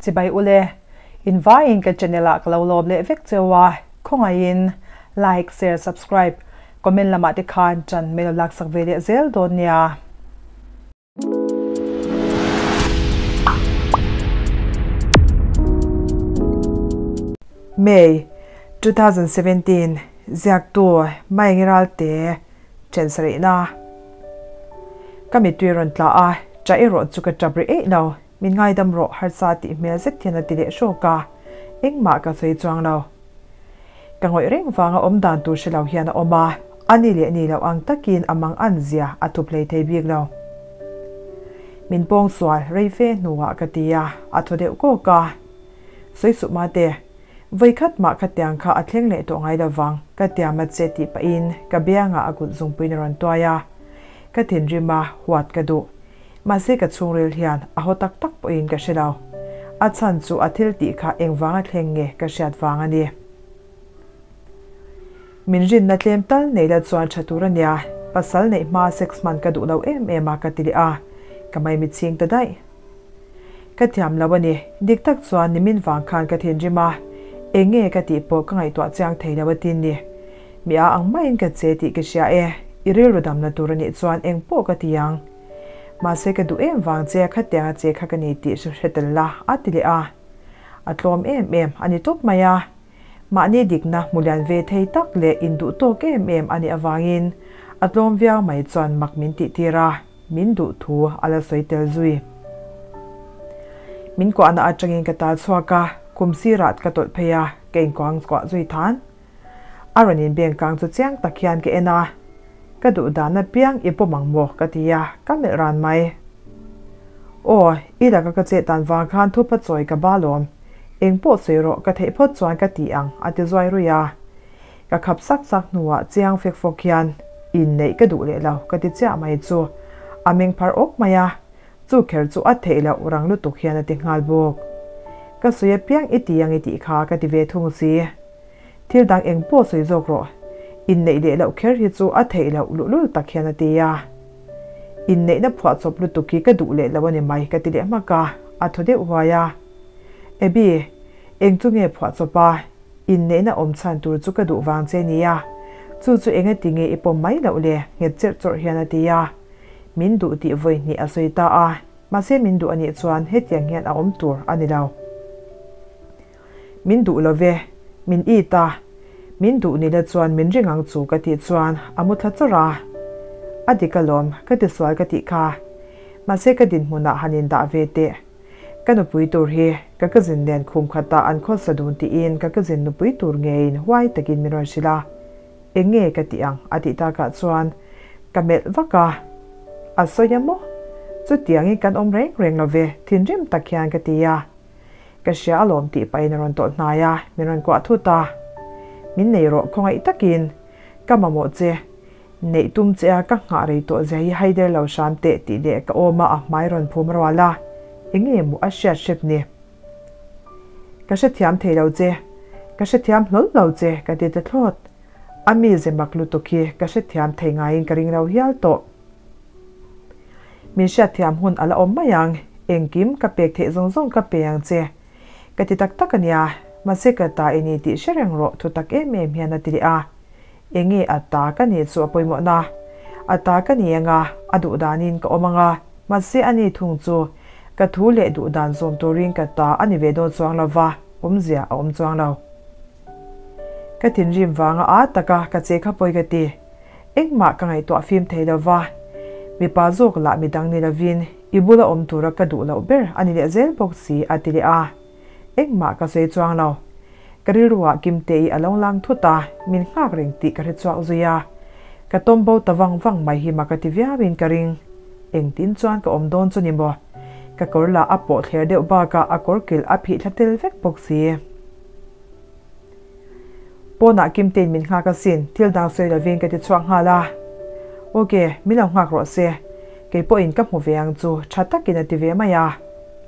Chibai ule, in vaiin ka channel ah ka lo lawm leh vek cheu a, khawngaihin like, share, subscribe, comment lamah te khan ṭan min lo laksak ve leh zel dawn nia. May 2017 Ziaktu Maengi Ralte Ṭhen sarihna Ka mittui rawn tla a, ṭah erawh chu ka ṭap rih eih lo. Min ngaidam rawh harsa tih hmel zet hian a ti leh hrawk a, engmah ka sawi chuang lo. Ka ngawih reng vanga awm dan tur hre lo hian a awm a, a ni leh ni lo ang takin a mang an zia a thup hlei thei bik lo. Min pawng sual rei fe hnuah ka ti a, a thaw deuh kawk a. Sawi suh mate, vawikhat mah khatiang kha a thleng leh tawh ngai lovang, ka tiam a che tih pahin ka biangah a kut zungpuiin a rawn tuai a. Ka thinrim a, huat ka duh. Mahse ka chhungril hian a haw tak tak pawhin ka hre lo. A chhan chu a thil tih kha engvanga thleng nge ka hriat vang a ni. Min rinna tlem tal nei la chuan tha tur a nia, pasal neih hma sex hman ka duh lo em em a ka ti leh a, ka maimi ching ta daih. Ka thiam lo a ni, dik tak chuan nimin vang khan ka thinrim a, eng nge ka tih pawh ka ngaihtuah chiang thei lo a tin ni. Mi a ang maiin ka che tih ka hria e, i rilru damna tur a nih chuan eng pawh ka ti ang. Mahse ka duh em vang che a khatiang a che kha ka ni tih hre hre tel la, a ti leh a. A tlawm em em a ni tawp mai a. Mahni dikna hmu lian ve thei tak leh induh tawk em em a nih avangin a tlawm viau mai chuan mak min tih tir a, min duh thu a la sawi tel zui. Min kuahna atangin ka tal chhuak a, kum sirah ka tawlh phei a, ka inkuang kuah zui than. A rawn inbeng kang chu chiang tak hian ka en a, Ka duh dan apiang i pawm ang maw? ka ti a, ka melh ran mai. Aw, i laka ka chet dan vang khan thupa chawi ka ba lawm. Eng pawh sawi rawh, ka theih phawt chuan ka ti ang, a ti zuai ruih a. Ka khap sak sak hnuah chiang fek fawk hian, Inneih ka duh leh lo, ka ti chiah mai chu. A meng phar awk mai a, Chu kher chu a theih loh rang lutuk hian a ti nghal bawk. Ka sawi apiang i ti ang i tih kha ka ti ve thung si. Thil dang eng pawh sawi zawk rawh. Inneih leh loh kher hi chu a theih loh luhlul tak hian a ti a. Inneihna phuahchawp lutuk hi ka duh leh lo a ni mai ka ti leh hmak a, a thaw deuh huai a. Abby, eng chu nge phuahchawp a? Inneihna awm chhan tur chu ka duh vang che nia. Chu chu engati nge i pawm mai loh le? nghet cherh chawrh hian a ti a. Min duh tih vawi hnih a sawi ta a, mahse min duh a nih chuan hetiang hian a awm tur a ni lo. Min duh lo ve, min it a, min duh ni la chuan min ring ang chu ka tih chuan a mu thla chawrh a. A dik alawm, ka tisual ka tih kha. Mahse ka dinhmunah han indah ve teh. Ka nupui tur hi ka cousin nen khum khatah an khawsa dun tiin ka cousin nupui tur ngeiin huai takin min rawn hrilh a. Eng nge ka tih ang? a tih takah chuan ka melh vak a, A sawi a maw? Chutiangin kan awm reng reng lo ve, thinrim tak hian ka ti a. Ka hria alawm tih pahin a rawn tawlh hnai a, min rawn kuah thut a. Min nei rawh khawngaih takin ka mamawh che, neih tum che a ka nghah rei tawh zia hi haider lo hram teh tih leh ka awm a a hmai rawn phum rual a, eng nge maw a hriat hrep ni? Ka hrethiam thei lo che, ka hrethiam hlawl lo che ka ti ta thlawt. A mize mak lutuk hi ka hrethiam thei ngaiin ka ring lo hial tawh. Min hriatthiam hun a la awm mai ang, engkim ka pek theih zawng zawng ka pe ang che. Ka ti tak tak a nia, mahse ka ta i ni tih hre reng rawh thu tak em em hian a ti leh a. Enge a ta ka nih chu a pawimawhna? A ta ka ni anga, a duh danin ka awm anga, mahse a ni thung chu ka thu leh duh dan zawm turin ka ta a ni ve dawn chuang lo va, awmzia a awm chuang lo. Ka thinrim vanga a taka ka che kha pawi ka ti. Engmah ka ngaihtuah fim thei lo va, mipa zawk lah midang ni lovin i bula awm tura ka duh loh ber a ni leh zel bawk si a ti leh a. Engmah ka sawi chuang lo. Ka rilruah Kimte-i a lo lang thut a, min nghak reng tih ka hre chhuak zui a. Ka tawm bo ta vang vang mai hi mak a ti viauin ka ring. Engtin chuan ka awm dawn chu ni maw? Ka kawr lah a pawh thler deuh bakah a kawr kilh a phih thla tel vek bawk si. Pawnah Kimtein min nghak asin, thil dang sawi lovin ka ti chhuak nghal a. Ok, min lo nghak rawh se. Kei pawhin ka hmu ve ang chu, tha takin a ti ve mai a.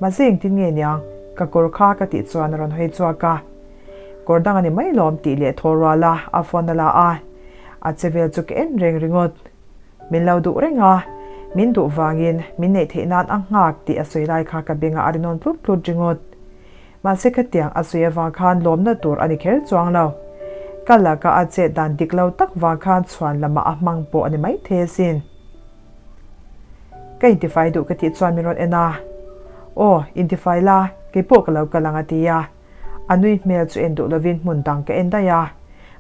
Mahse engtin nge niang, ka kawr kha ka tih chuan a rawn hawi chhuak a. Kawr dang a ni mai lawm tih leh thaw rual a, a phone a la a. A che vel chu ka en reng ringawt. Min lo duh reng a, min duh vangin min neih theih nan a nghak tih a sawi lai kha ka bengah a ri nawn tlut tlut ringawt. Mahse khatiang a sawi avang khan lawmna tur a ni kher chuang lo. Ka laka a chet dan dik lo tak vang khan chhuan lamah a hmang pawh a ni maithei asin. Ka intifai duh ka tih chuan min rawn en a, Aw, intifai la, keipawh ka lo kal ang a ti a. A nui hmel chu en duh lovin hmun dang ka en daih a.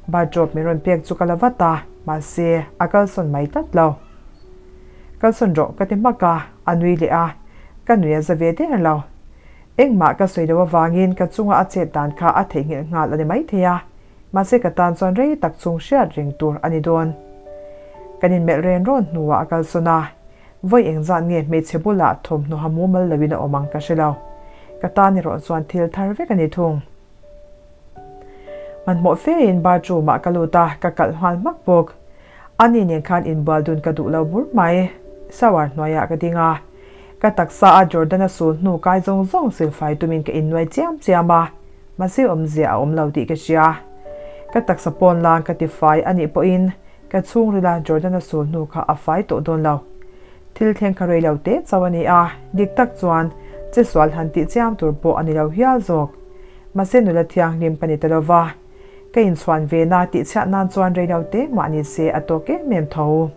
Bathrobe min rawn pek chu ka la vat a, mahse a kalsawn mai tlat lo. Kalsawn rawh ka ti hmak a, a nui leh a, ka nui a za ve der lo. Engmah ka sawi loh avangin ka chunga a chet dan kha a theihnghilh nghal a ni maithei a, mahse ka tan chuan rei tak chung hriat reng tur a ni dawn. Kan inmelh ren rawn hnuah a kalsawn a, vawi engzat nge hmeichhe bulah thawmhnaw ha mumal loin a awm ang ka hre lo. Ka tan erawh chuan thil thar vek a ni thung. Hmanhmawh fein bathroom ah ka lut a, ka kalh nghal hmak bawk. Ani nen khan inbual dun ka duh lo bur mai. Shower hnuaiah ka ding a, ka taksa a Jordan-a sul hnu kai zawng zawng silfai tumin ka innuai chiam chiam a, mahse awmzia a awm lo tih ka hria. Ka taksa pawn lang ka tifai anih pawhin ka chhungrila Jordan-a sul hnu kha a fai tawh dawn lo. Thil thleng kha rei lo teh chauh a ni a, dik tak chuan che sual han tih chiam tur pawh a ni lo hial zawk. Mahse nula thianghlim ka ni ta lo va, ka inchhuan ve na tih chhiat nan chuan rei lo teh mah ni se a tawk em em tho.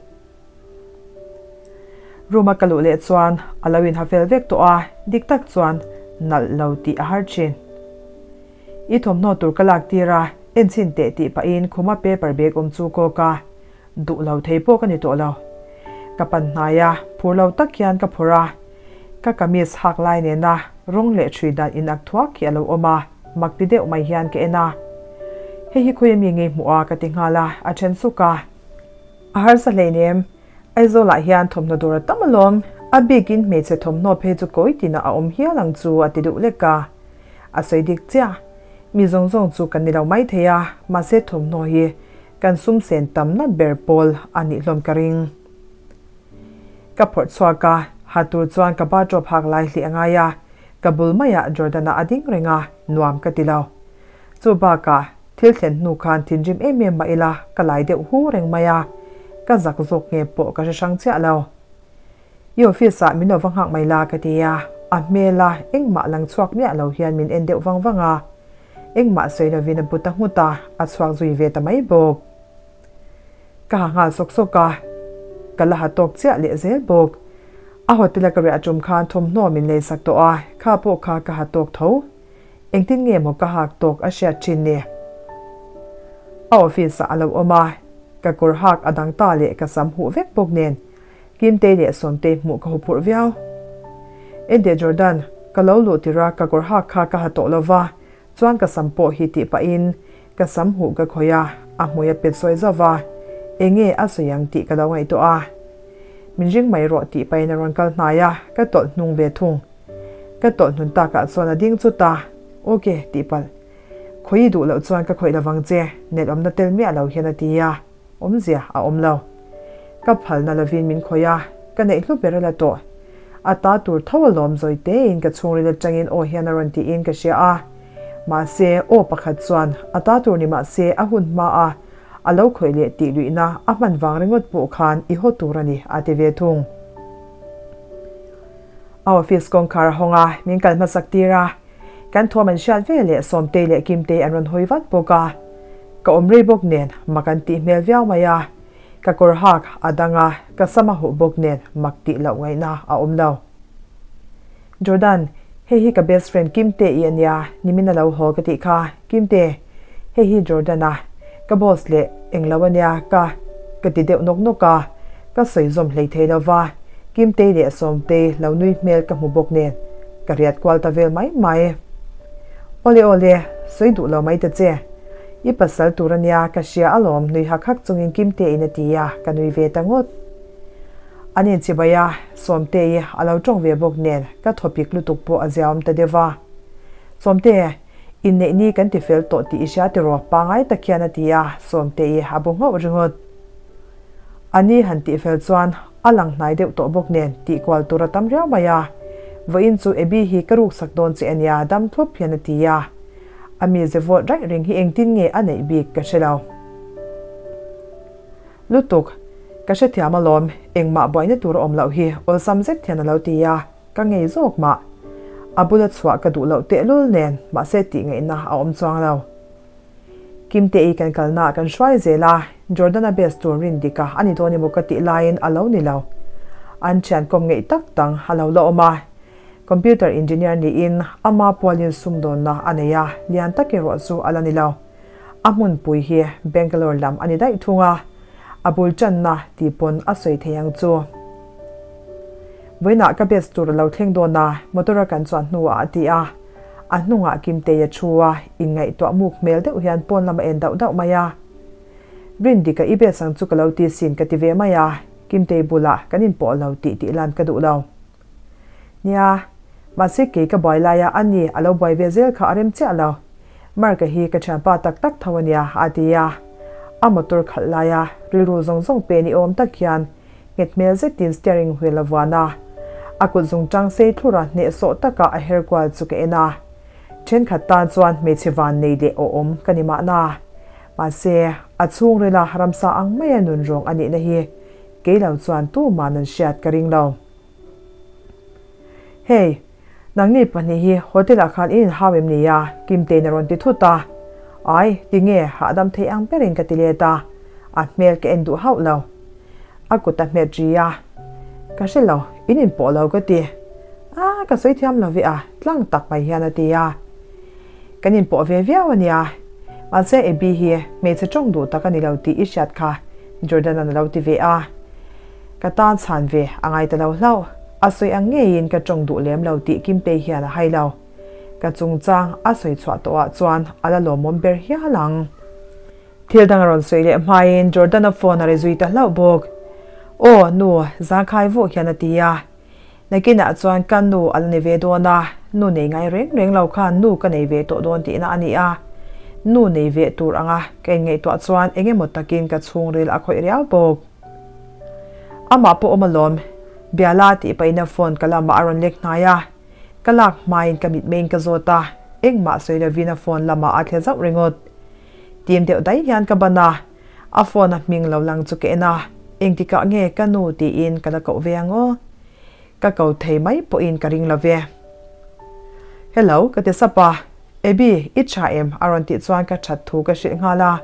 Room a ka luh leh chuan a lo inha fel vek tawh a, dik tak chuan nalh lo tih a har thin. I thawmhnaw tur ka lak tir a, enchhin teh tih pahin khuma paper bag awm chu kawk a, Duh lo thei pawh ka ni tawh lo. Ka pan hnai a, phur lo tak hian ka phawrh a. Ka kamis hak lai nena rawng leh ṭhui dan inak thuak hi a lo awm a, mak ti deuh mai hian ka en a. Hei hi khawi ami ngei hmuh a ka ti nghal a, a ṭhen suk a. A harsa hleinem, Aizawlah hian thawmhnaw dawr a tam alawm, a bikin hmeichhe thawmhnaw phei chu kawi tinah a awm hial ang chu a ti deuh lek a. A sawi dik chiah. Mi zawng zawng chu kan ni lo maithei a, mahse thawmhnaw hi Kan sum sen tamna ber pawl a nih hlawm ka ring. Ka phawrh chhuak a, ha tur chuan ka bathrobe hak lai hlih a ngai a, ka bul maiah Jordan-a a ding reng a, nuam ka ti lo. Chu bakah, thil thlen hnu khan thinrim em em mah ila ka lai deuh hu reng mai a, ka zak zawk nge pawh ka hre hrang chiah lo. I office ah min lo va nghak mai la ka ti a, a hmel a engmah lang chhuak miah lo hian min en deuh vang vang a, engmah sawi lovin a bu ta nghut a, a chhuak zui ve ta mai bawk. Ka ha nghal sawk sawk a, ka la ha tawk chiah leh zel bawk. A hotel a ka riah tum khan thawmhnaw min lei sak tawh a, kha pawh kha ka ha tawk tho. Engtin nge maw ka hak tawk a hriat thin ni? A office ah a lo awm a, ka kawr hak a dang ta leh ka sam huh vek bawk nen Kimtei leh Sawmtei hmuh ka huphurh viau. Enteh Jordan, ka lo luh tirh a ka kawr hak kha ka ha tawh lo va, chuan ka sam pawh hi tih pahin ka sam huh ka khawih a, a hmui a pet sawi zauh va, enge a sawi ang tih ka lo ngaihtuah a. Min ring mai rawh tih pahin a rawn kal hnai a, ka tawlh hnung ve thung. Ka tawlh hnun takah chuan a ding chut a, Ok tih palh. Khawih i duh loh chuan ka khawih lovang che, nelawmna tel miah lo hian a ti a. Awmzia a awm lo. Ka phalna lovin min khawih a, ka neih hlu ber a la tawh. A ta tur tho alawm zawi tein ka chhungril atangin aw hian a rawn tiin ka hria a. Mahse, aw pakhat chuan a ta tur ni mahse a hun hma a a lo khawih leh tih luihna a hman vang ringawt pawh khan i haw tur a ni a ti ve thung. A office kawngkhar a hawng a, min kal hmasak tir a. Kan thawm an hriat ve leh Sawmtei leh Kimtei an rawn hawi vat bawk a. Ka awm rei bawk nen mak an tih hmel viau mai a. Ka kawr hak a dang a, ka sam a huh bawk nen mak tih loh ngaihna a awm lo. Jordan, hei hi ka best friend Kimte-i a nia, nimin a lo haw ka tih kha. Kimte, hei hi Jordan-a, ka boss leh englo a nia ka ka ti deuh nawk nawk a, ka sawi zawm hlei thei lo va, Kimtei leh Sawmtei lo nui hmel ka hmu bawk nen ka riat kual ta vel mai mai. Awle awle, sawi duh lo mai ta che. I pasal tur a nia ka hria alawm nui hak hak chungin Kimteiin a ti a, ka nui ve ta ngawt. An inchibai a, Sawmtei a lo tawng ve bawk nen ka thawpik lutuk pawh a ziaawm ta deuh va. Sawmte, inneih ni kan ti fel tawh tih i hria tiraw pangai tak hian a ti a, Sawmtei a bu nghauh ringawt. A ni han tih fel chuan a lang hnai deuh tawh bawk nen tih kual tur a tam riau mai a, vawiin chu Abby hi ka ruksak dawn che ania dam thlup hian a ti a, a mize vawt raih reng hi engtin nge a neih bik ka hre lo. Lutuk, ka hrethiam alawm, engmah buaina tur a awm loh hi awlsam zet hian a lo ti a, ka ngei zawk mah. A bula chhuah ka duh loh tehlul nen mahse tih ngaihna a awm chuang lo. Kimte-i kan kalna kan hruai zel a, Jordan-a best tur rin dik a a ni dawn emaw ka tih laiin a lo ni lo. An thian kawm ngeih tak dang a lo la awm a, computer engineer niin ama pualin sumdawnna a nei a, lian tak erawh chu a la ni lo. A hmunpui hi Bangalore lam a ni daih thung a, a bul tanna tih pawn a sawi thei ang chu. Vawiinah ka best tur a lo thleng dawn a, motor a kan chuan hnuah a ti a. A hnungah Kimtei a thu a, inngaihtuah muk hmel deuh hian pawn lam a en dauh dauh mai a. Rindika i best ang chu ka lo ti sin ka ti ve mai a, Kimtei bulah kan inpawh lo tih tih lan ka duh lo. Nia, mahse kei ka buai laia a ni a lo buai ve zel kha a rem chiah lo. Mark-a hi ka thianpa tak tak tho a nia, a ti a. A motor khalh laia rilru zawng zawng pe ni awm tak hian nghet hmel zetin steering wheel a vuan a. A kut zungtang sei thlura hnehsawh taka a her kual chu ka en a. Thenkhat tan chuan hmeichhe van nei leh awhawm ka ni mahna. Mahse, a chhungrila ramsa ang maia nun rawng a nihna hi kei lo chuan tuman an hriat ka ring lo. Hey, nangni pahnih hi hotel ah khan in inhau em ni a? Kimtein a rawn ti thut a. Ai, tinge hahdam thei ang berin ka ti let a, a hmel ka en duh hauh lo. A kut a hmet ri a, Ka hre lo, in inpawh lo ka ti. A, ka sawi thiam lo ve a, tlang tak mai hian a ti a. Kan inpawh ve viau a nia. Mahse Abby hi hmeichhe tawng duh tak a ni lo tih i hriat kha, Jordan-a'n a lo ti ve a. Ka tan chhan ve a ngai ta lo hlauh. A sawi ang ngeiin ka tawng duh lem lo tih Kimtei hian a hai lo. Ka chungchang a sawi chhuah tawhah chuan a la lawmawm ber hial ang. Thil dang a rawn sawi leh hmain Jordan-a phone a ri zui ta hlauh bawk. Aw, nu, zangkhai vuh hian a ti a. Nakinah chuan ka nu a la ni ve dawn a, nu nei ngai reng reng lo khan nu ka nei ve tawh dawn tihna a ni a. Nu nei ve tur anga ka inngaihtuah chuan eng emaw takin ka chhungril a khawih riau bawk. Amah pawh awm alawm, Biala tih paihna phone ka lamah a rawn lek hnai a, ka lak hmain ka mitmeiin ka zawt a, engmah sawi lovin a phone lamah a thle zauh ringawt. Tim deuh daih hian ka ban a, a phone a hming lo lang chu ka en a, engtikah nge ka nu tiin ka la koh ve ang aw? Ka ko thei mai pawhin ka ring lo ve. Hello, ka ti sap a, Abby, i tha em? a rawn tih chuan ka that thu ka hrilh nghal a.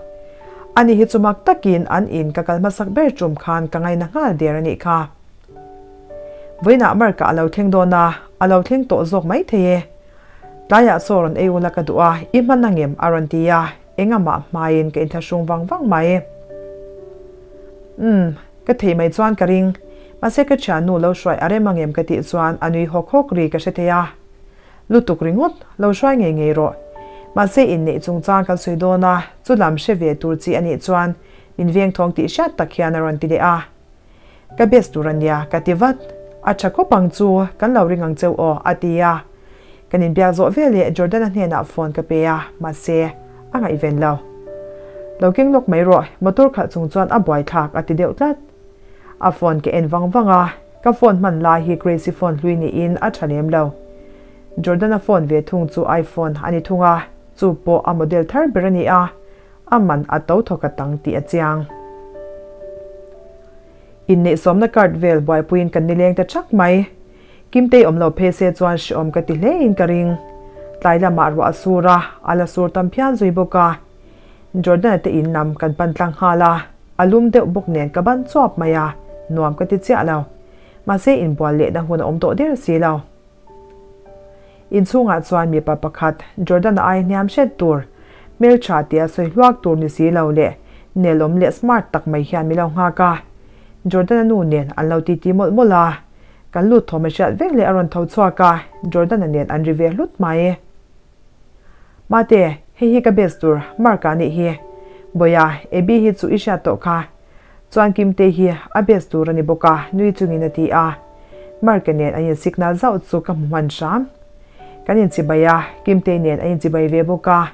Ani hi chu mak takin an in ka kal hmasak ber tum khan ka ngaina nghal der a nih kha. Vawiinah Mark-a a lo thleng dawn a, a lo thleng tawh zawk mai thei e. Tlaiah chaw rawn ei ula ka duh a, i hman angem? a rawn ti a, engamah hmaiin ka inthlahrung vang vang mai. Umm, ka thei mai chuan ka ring. Mahse ka thiannu lo hruai a rem angem ka tih chuan a nui hawk hawk ri ka hre thei a. Lutuk ringawt, lo hruai ngei ngei rawh. Mahse inneih chungchang kan sawi dawn a, chu lam hre ve tur chi a nih chuan min veng thawng tih hriat tak hian a rawn ti leh a. Ka best tur a nia, ka ti vat. A tha khawp ang chu, kan lo ring ang cheu aw, a ti a. Kan inbiak zawh ve leh Jordan-a hnenah phone ka pe a, mahse, a ngaihven lo. Lo keng lawk mai rawh, motor khalh chung chuan a buaithlak a ti deuh tlat. A phone ka en vang vang a, ka phone hman lai hi Grace-i phone hlui niin a tha lem lo. Jordan-a phone ve thung chu iPhone a ni thung a, chu pawh a model thar ber a ni a, a man a to thawk a tang tih a chiang. Inneihsawmna card vel buaipuiin kan nileng ta thak mai. Kimtei awm lo phei se chuan hrehawm ka ti hlein ka ring. Tlai lamah ruah a sur a, a la sur tam phian zui bawk a. Jordan-a te in lam kan pan tlang nghal a, a lum deuh bawk nen ka ban chuap mai a, nuam ka ti chiah lo. Mahse inbual lehna hun a awm tawh der si lo. Inchhungah chuan mipa pakhat Jordan-a ai hniam hret tur, hmeltha tia sawi hluak tur ni si lo leh nelawm leh smart tak mai hian min lo nghak a. Jordan-a nu nen an lo titi mawlh mawlh a, kan lut thawm a hriat vek leh a rawn tho chhuak a, Jordan-a nen an ri ve hlut mai. Mate, hei hi ka best tur Mark-a nih hi. Bawia, Abby hi chu i hriat tawh kha. Chuan Kimtei hi a best tur a ni bawk a, nui chungin a ti a. Mark-a nen an in signal zauh chu ka hmu hman hram. Kan inchibai a, Kimtei nen an inchibai ve bawk a.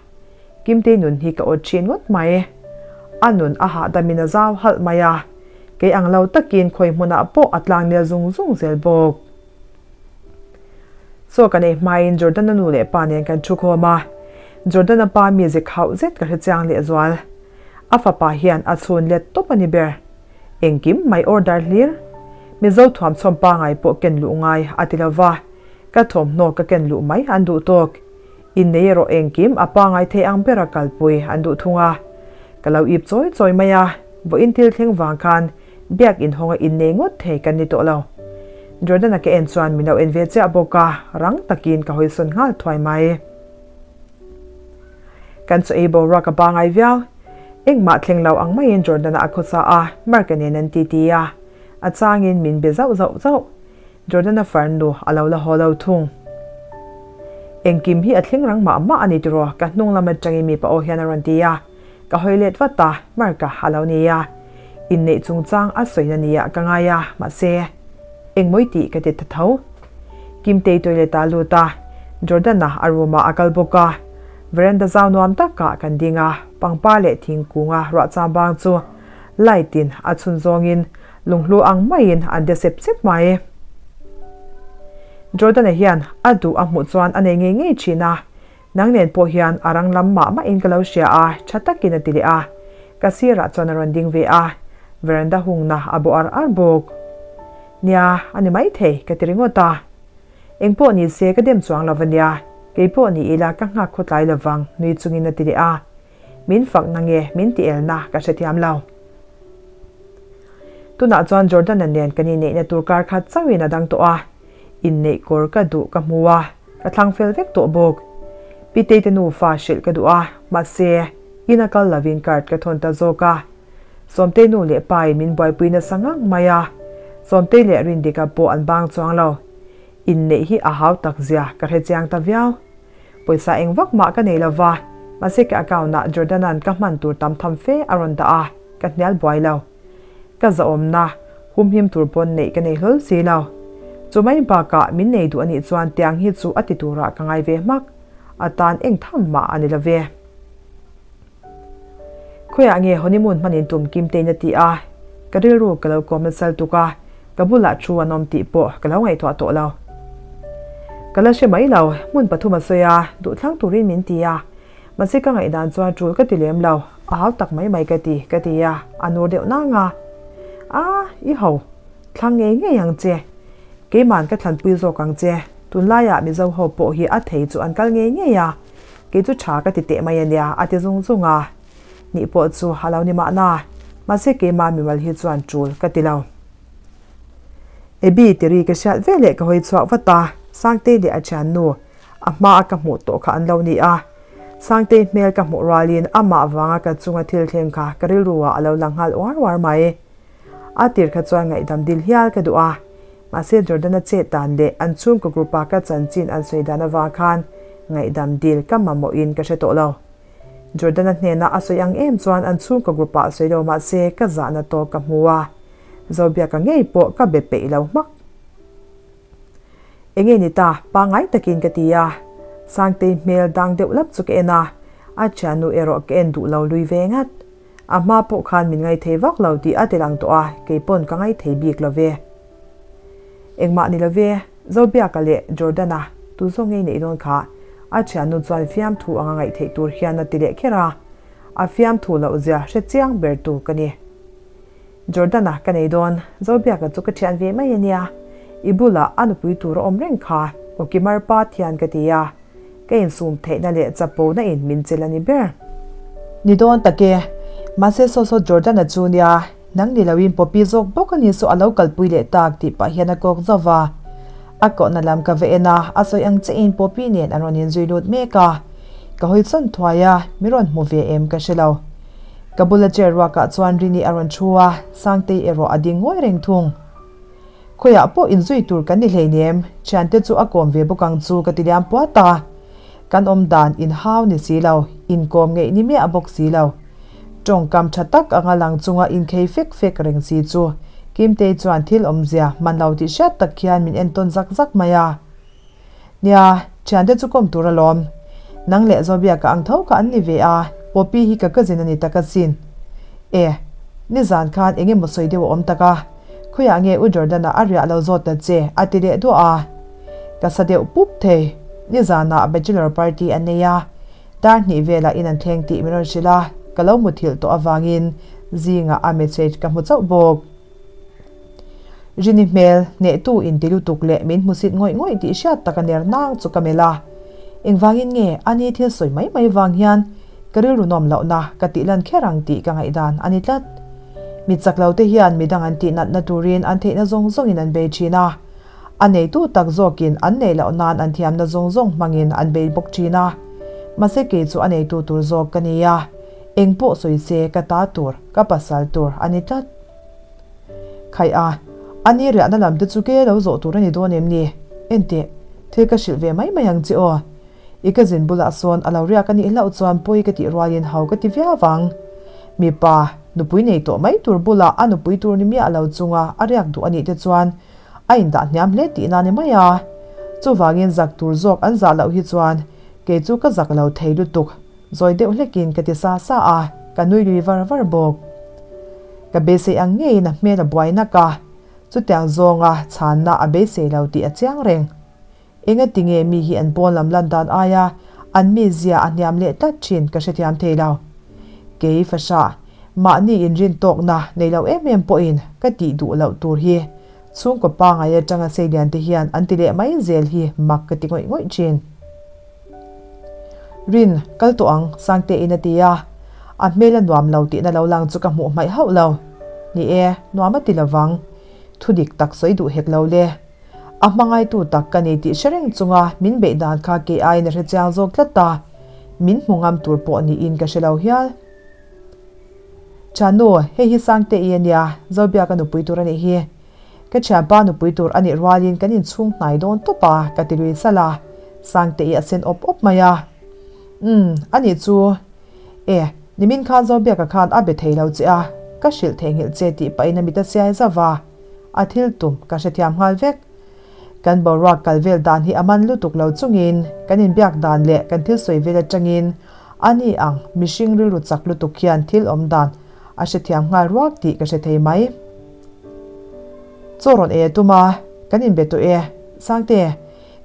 Kimtei nun hi ka awt thin ngawt mai. A nun a hahdamin a zau halh mai a, kei ang lo takin khawi hmunah pawh a tlang nel zung zung zel bawk. Chaw kan ei hmain Jordan-a nu leh pa nen kan thu khawm a, Jordan-a pa mize khauh zet ka hre chiang lehzual. A fapa hian a chhun let tawp a ni ber. Engkim mai order hlir. Mizo thuamchhawm pangai pawh ken luh ngai a ti lo va. Ka thawmhnaw ka ken luh mai an duh tawk. Innei erawh engkim a pangai thei ang bera kalpui an duh thung a. Ka lo ip chawi chawi mai a, vawiin thil thleng vang khan biak inhawnga innei ngawt thei kan ni tawh lo. Jordan-a ka en chuan min lo en ve chiah bawk a, rang takin ka hawisawn nghal thuai mai. Kan chaw ei boruak a pangai viau. Engmah thleng lo ang maiin Jordan-a a khawsa a, Mark-a nen an titi a. A changin min be zauh zauh zauh. Jordan-a farnu a lo la haw lo thung. Engkim hi a thleng rang mah mah a ni tiraw? Ka hnung lam atangin mipa aw hian a rawn ti a. Ka hawi let vat a, Mark-a a lo ni a. Inneih chungchang a sawina nia ka ngai a, mahse, engmawi tih ka ti ta tho. Kimtei toilet-ah a lut a, Jordan-a a room-ah a kal bawk a. Veranda zau nuam takah kan ding a, pangpar leh thingkunga ruah chang bang chu light-in a chhun zawngin Lunghlu ang maiin an de sep sep mai. Jordan-a hian a duh a hmuh chuan a nei ngei ngei thin a, nang nen pawh hian a rang lam mah mahin ka lo hria a, tha takin a ti leh a. Ka sirah chuan a rawn ding ve a, veranda hungna a bawh ar ar bawk. Nia, a ni maithei, ka ti ringawt a. Eng pawh ni se ka dem chuang lo va nia, kei pawh ni ila ka nghak khawtlai lovang, nui chungin a ti leh a. Min fak na nge min ti elna ka hrethiam lo. Tunah chuan Jordan-a nen kan inneihna tur kar khat chauhin a dang tawh a, inneih kawr ka duh ka hmu a, ka thlang fel vek tawh bawk. Pitei te nufa hrilh ka duh a, mahse, in a kal lovin card ka thawn ta zawk a. Sawmtei nu leh pa-in min buaipui nasa ngang mai a, Sawmtei leh Rindika pawh an bang chuang lo. Inneih hi a hau tak zia ka hre chiang ta viau. Pawisa eng vak mah ka nei lo va, mahse ka account-ah Jordan-a'n ka hman tur tam tham fe a rawn dah a, ka hnial buai lo. Ka zahawmna, humhim tur pawn neih ka nei hlawl si lo. Chu mai bakah min nei duh a nih chuan tiang hi chu a ti turah ka ngai ve hmak, a tan eng tham mah a ni lo ve. Khawiah nge honeymoon hmanin tum kim tein a ti a, ka rilru ka lo kawm nasal tuk a, ka bulah thu an awm tih pawh ka lo ngaihtuah tawh lo. Ka la hre mai lo, hmun pathum a sawi a, duhthlang turin min ti a, mahse ka ngaihdan chuan tul ka ti lem lo, a hau tak mai mai ka ti, ka ti a, a nur deuh nang a. A, i ho, thlang ngei ngei ang che. Keiman ka thlanpui zawk ang che, tunlaiah Mizo ho pawh hi a thei chu an kal ngei ngei a, Kei chu tha ka ti teh mai a nia, a ti zung zung a. Nih pawh chu a lo ni mahna, mahse keimah mimal hi chuan tul ka ti lo. Abby tiri ka hriat veleh ka hawi chhuak vat a, Sangtei leh a thiannu a hma a ka hmuh tawh kha an lo ni a. Sangtei hmel ka hmuh rualin amah vanga ka chunga thil thleng kha ka rilru ah a lo lang nghal uar uar mai. A tir kha chuan ngaihdam dil hial ka duh a, mahse Jordan-a chet dan leh an chhungkaw group-a ka chanchin an sawi dan avang khan ngaihdam dil ka mamawhin ka hre tawh lo. Jordan-a hnena a sawi ang em chuan an chhungkaw group-ah sawi lo mahse ka zahna tawk ka hmu a, Zobiaka ngei pawh ka be peih lo hmak. Enge ni ta, pangngai takin ka ti a. Sangtei hmel dang deuh lap chu ka en a, a thiannu erawh ka en duh lo lui ve ngat. A hma pawh khan min ngaithei vak lo tih a ti lang tawh a, kei pawn ka ngaithei bik lo ve. Engmah ni lo ve, Zobiaka leh Jordan-a tu zawk ngei neih dawn kha? A thiannu chuan fiamthu anga ngaihtheih tur hian a ti leh kher a, a fiamthu loh zia hre chiang ber tu ka ni. Jordan-a ka nei dawn, Zobiaka chu ka thian ve mai a nia, i bulah a nupui tur a awm reng kha, Awkimar pa thian ka ti a. Ka insum theihna leh chapo na in min chelh a ni ber. Ni dawn tak e. Mahse saw saw Jordan-a chu nia, nang ni loin Poppy zawk bawk a ni saw a lo kalpui leh tak tih pah hian a kawk zauh va. A kohna lam ka va en a, a sawi ang chiahin Poppy nen an rawn inzui lut mek a. Ka hawi chawn thuai a, mi rawn hmu ve em ka hre lo. Ka bula chair ruakah chuan Rini a rawn thu a, Sangtei erawh a ding ngawi reng thung. Khawiah pawh inzui tur kan ni hleinem, thiante chu a kawm ve bawk ang chu ka ti liam puat a. Kan awm dan inhau ni si lo, inkawm ngeih ni miah bawk si lo. Tawngkam tha tak anga lang chunga inkhei fek fek reng si chu Kimtei chuan thil awmzia hman lo tih hriat tak hian min entawn zak zak mai a. Nia, thiante chu kawm tur alawm. Nang leh Zobiaka ang tho kha an ni ve a, Poppy hi ka cousin a ni tak asin. E, nizan khan eng emaw sawi deuh a awm tak a, khawiah nge U Jordan-a a riah lo zawt ta che a ti leh duah a. Ka sa deuh pup thei. Nizanah bachelor party an nei a, dar hnih velah in an thleng tih min rawn hrilh a, ka lo muthilh tawh avangin zingah a message ka hmu chauh bawk. Rini hmel, hnehtu inti lutuk leh min hmusit ngawih ngawih tih hriat tak a ner nang chu ka melh a. Engvangin nge ani thil sawi mai mai vang hian ka rilru nawm lohna ka tih lan kher ang tih ka ngaihdan a ni tlat. Mi chak lo te hian midang an tih natna turin an theihna zawng zawngin an bei thin a. A neitu tak zawkin an neih loh nan an thiamna zawng zawng hmangin an bei bawk thin a. Mahse kei chu a neitu tur zawk ka ni a, eng pawh sawi se ka ta tur, ka pasal tur a ni tlat. Khaih a, a ni riahna lam te chu ke lo zawh tur a ni dawn em ni? Enteh, thil ka hrilh ve mai mai ang che aw. I ka zin bulah sawn a lo riak a nih hlauh chuan pawi ka tih rualin hau ka ti viau vang. Mipa, nupui nei tawh mai tur bulah a nupui tur ni miah lo chunga a riak duh a nih te chuan a indah hniam hle tihna ni mai a. Chuvangin zak tur zawk an zah loh hi chuan kei chu ka zak lo thei lutuk. Zawi deuh hlekin ka ti sa sa a, ka nui lui var var bawk. Ka beisei ang ngeiin a hmel a buai nak a, chutiang zawnga chhanna a beisei lo tih a chiang reng. Engati nge mi hi an pawn lam lan dan aia an mizia a hniam leh tlat thin ka hrethiam thei lo. Kei fahrah, mahni inrin tawkna nei lo em em pawhin ka tih duh loh tur hi chhungkaw pangai atanga seilian te hian an ti leh mai zel hi mak ka ti ngawih ngawih thin. Rin, kal tawh ang, Sangtein a ti a. A hmel a nuam lo tihna lo lang chu ka hmuh hmaih hauh lo. Ni e, nuam a ti lovang. Thu dik tak sawi duh hek lo le. A hmangaitu tak ka ni tih hre reng chunga min beih dan kha kei aiin a hre chiang zawk tlat ta. Min hmu ngam tur pawh niin ka hre lo hial. Thiannu, hei hi Sangtei a nia, Zobiaka nupui tur a nih hi. Ka thianpa nupui tur a nih rualin kan inchhung hnai dawn tawp a, ka ti lui salh a, Sangtei a sen awp awp mai a. Umm, a nih chu. E, nimin khan Zobiaka khan a be thei lo che a, ka hrilh theihnghilh che tih pahin a mit a siai zauh va, a thil tum ka hrethiam nghal vek. Kan boruak kal vel dan hi a man lutuk lo chungin kan inbiak dan leh kan thil sawi vel atangin a ni ang mihring rilru chak lutuk hian thil awm dan a hrethiam nghal ruak tih ka hre thei mai. Chaw rawn ei a tum a, kan inbe tawh e. Sangte,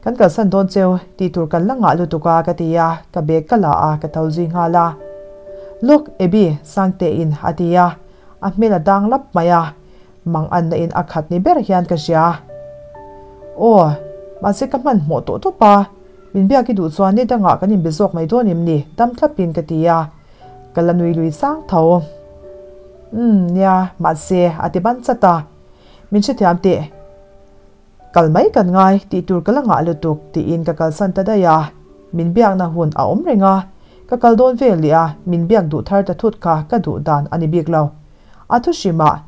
kan kalsan dawn cheu, tih tur kan la ngah lutuk a ka ti a, ka bag ka la a, ka tho zui nghal a. Look, Abby, Sangtein a ti a, a hmel a dang lap mai a, mang anna in a khat ni ber hian ka hria. Aw, mahse ka hmanhmawh tawh tawp a, min biak i duh chuan ni dangah kan inbe zawk mai dawn em ni? Dam thlapin ka ti a. Ka la nui lui sang tho. Umm, nia, mahse, a ti ban chat a. Min hrethiam teh. Kal mai kan ngai, tih tur ka la ngah lutuk, tiin ka kalsan ta daih a. Min biakna hun a awm reng a. Ka kal dawn vel leh a, min biak duh thar ta thut kha ka duh dan a ni bik lo. A thu hrimah,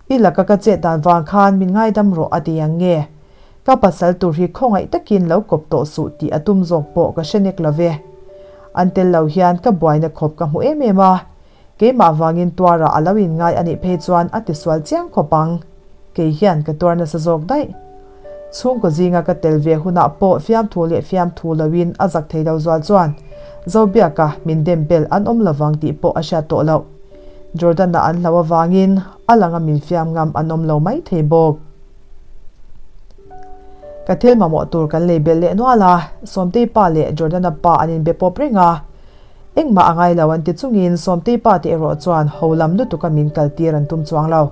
I laka ka chet dan vang khan min ngaidam rawh a ti ang nge? Ka pasal tur hi khawngaih takin lo kawp tawh suh tih a tum zawk pawh ka hre nek lo ve. An tel lo hian ka buaina khawp ka hmu em em a, keimah vangin tuarah a lo inngai a nih phei chuan a tisual chiang khawp ang. Kei hian ka tuar nasa zawk daih. Chhungkaw zinga ka tel ve hunah pawh fiamthu leh fiamthu loin a zak thei lo zual chuan Zobiaka min dem bel an awm lovang tih pawh a hriat tawh loh. Jordan-a an hlau avangin a langa min fiam ngam an awm lo mai thei bawk. Ka thil mamawh tur kan lei belh leh nual a, Sawmtei pa leh Jordana pa an inbe pawp reng a. Engmah a ngai lo an ti chungin Sawmtei pa te erawh chuan ho lam lutuka min kal tir an tum chuang lo.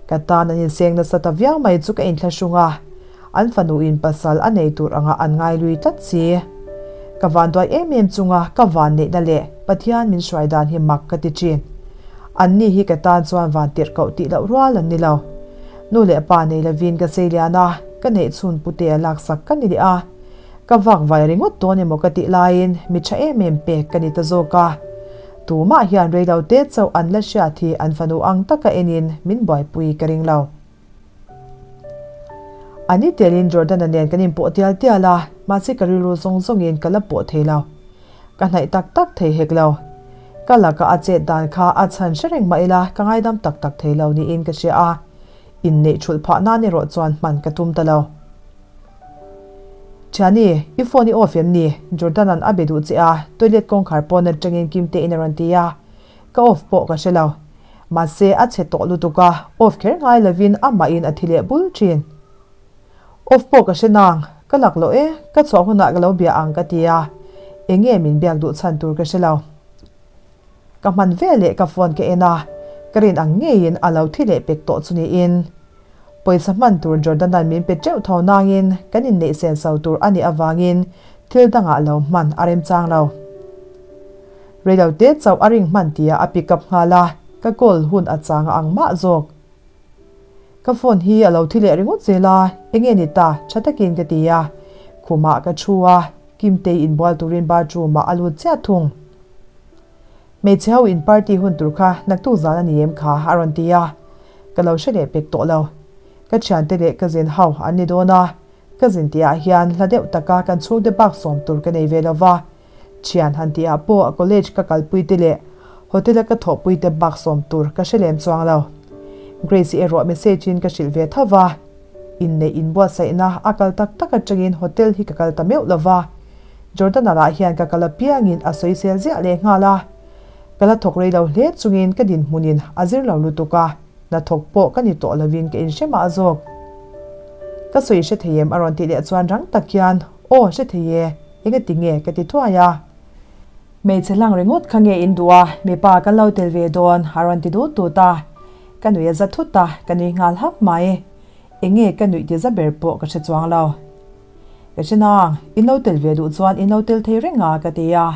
Ka tan an inseng nasa ta viau mai chu ka inthlahrung a, an fanu in pasal a nei tur anga an ngai lui tlat si. Ka vanduai em em chunga ka van neihna leh Pathian min hruai dan hi mak ka ti thin. Anni hi ka tan chuan van tirh koh tih loh rual an ni lo. Nu leh pa nei lovin ka sei lian a, ka neih chhun pute a laksak ka ni leh a. Ka vak vai ringawt dawn emaw ka tih laiin mi tha em em pek ka ni ta zawk a. Tumah hian reilo te chauh an la hriat hi an fanu ang taka enin min buaipui ka ring lo. A ni telin Jordan-a nen kan inpawh tial tial a, mahse ka rilru zawng zawngin ka la pawh thei lo. Ka hnaih tak tak thei hek lo. Ka laka a chet dan kha a chhan hre reng mah ila ka ngaidam tak tak thei lo niin ka hria a, inneih thulh phah nan erawh chuan hman ka tum ta lo. Thiani, i phone i off em ni? Jordan-a'n a be duh che a, toilet kawngkhar pawn atangin Kimtein a rawn ti a, ka off pawh ka hre lo. Mahse a chhe tawh lutuk a, off kher ngai lovin amahin a thi leh bul thin. Off pawh ka hre nang, ka lak loh e, ka chhuah hunah ka lo bia ang ka ti a, eng nge min biak duh chhan tur ka hre lo. Ka hman ve leh ka phone ka en a, ka rin ang ngeiin a lo thi leh pek tawh chu niin. Pawisa hman tur Jordan-a'n min pe teuh tho nangin kan inneih senso tur a nih avangin thil dangah lo hman a remchang lo. Reilote chauh a ring hman tia a pick up nghal a, ka call hun a chang a ang mah zawk. Ka phone hi a lo thi leh ringawt zel a, enge ni ta tha takin ka ti a, khumah ka thu a, Kimtei inbual turin bathroom ah a lut chiah thung. Hmeichhe ho in party hun tur kha naktuk zan a ni em kha a rawn ti a, ka lo hre leh pek tawh lo. Ka thiante leh ka zin ho an ni dawn a, ka zin tih ah hian hla deuh taka kan chhungte bak sawm tur ka nei ve lo va, thian han tih ah pawh college ka kalpui te leh hotel a ka thawhpui te bak sawm tur ka hre lem chuang lo. Grace-i erawh message in ka hrilh ve tho va, inneih inbuatsaihna a kal tak tak atangin hotel hi ka kal ta meuh lo va, Jordana lah hian ka kal apiangin a sawisel ziah leh nghal a, ka la thawk rei lo hle chungin ka dinhmunin a zir lo lutuk a, hnathawk pawh ka ni tawh lovin ka inhre mah zawk. Ka sawi hre thei em a rawn tih leh chuan rang tak hian, Aw hre thei e, engati nge ka ti thuai a. Hmeichhe hlang ringawt kha nge in duh a, mipa kan lo tel ve dawn a rawn ti dut dut a, ka nui a za thut a, ka nui nghal hap mai. Enge ka nuih ti za ber pawh ka hre chuang lo. Ka hre nang, in lo tel ve duh chuan in lo tel thei reng a ka ti a.